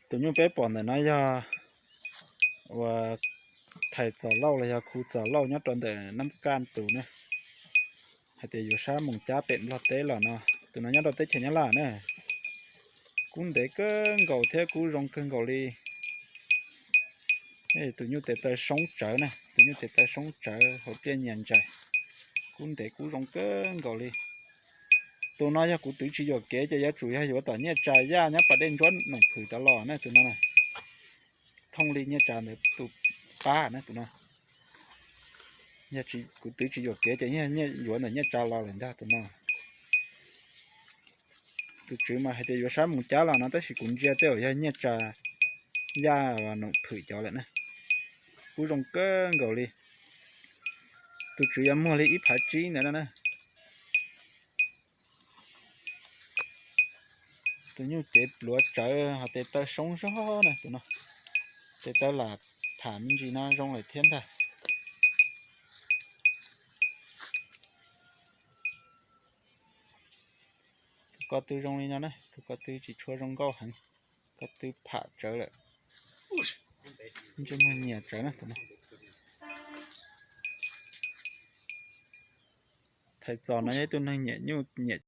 Tus nyuj peb pom ntawm no yog uas thais Txos Lauj los yog khu Txos Lauj nyob rau ntawm Nab Kaj tus na, hais tias yuav sab mus cab pem Nplog teb los no. Tus no nyob rau teb chaws Nyab Laj na. Kub ntev kawg nkaus thiab kub zoo kawg nkaus li. Tus nyuj tes taw soob tsawv na, tus nyuj tes taw soob tsawv hauv pliaj nyias ntsais. Kub ntev kub zoo kawg nkaus li. Tus no yog kuv twv tsis yuam kev ces yuav tsum yog yuav tom nyiaj tsa yaj nyob pas dej ntsuab Noom Phwm tod los na tus no. Thooj li nyiaj tsa ntawd tus pab na tus no. Yog kuv twv tsis yuam kev ces yuav ntawm nyiaj tsa los lawm ntag tus no. Tus tswv mas hais tias yuav sab mus cab los no tab sis kuv ntsia tej zaum yog nyiaj tsa yaj Noom Phwm cov lawm na. Kub zoo kawg nkaus li. Tus tswv yuav muag li ib phav tsib ntawd na. Tus nyuj cev pluav tsawv ho tes taw soob zog na tus no. Tes taw lam tham me ntsis no zoo lawm thiab ntag. Tus ko tw zoo li no na, tus ko tw tsis tshua zoo nkauj heev, ko tw pham tsawv lawm. Ntsej muag nyias tsawv na tus no. Thais Txos no yog ib tug neeg nyiam nyuj nyiam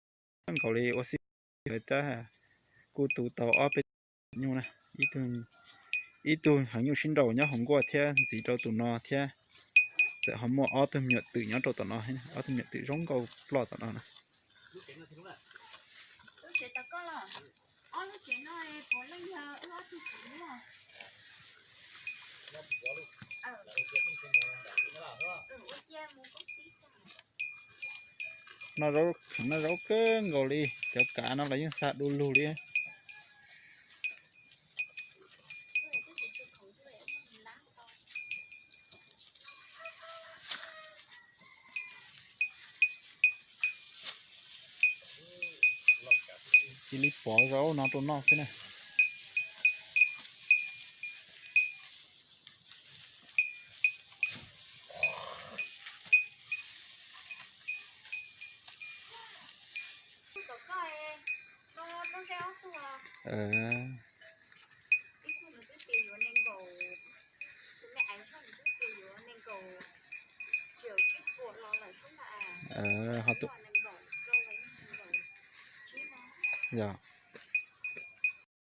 kawg nkaus li ua xib tab kuj tu tau ob peb nyuj na. Ib tug heev nyuj sib nraus nyob hauv nkuaj thiab ntxiv rau tus no thiab txawm ho muaj ob tug me nyuam twm nyob rau tom no, ob tug me nyuam twm zoo nkauj ploj tom no na. No zaub kheev no zaub kawg nkaus li, cov kav no los yeej xa du lug li. Cia li pov zaub no rau noj xwb na. Ho tus, yog,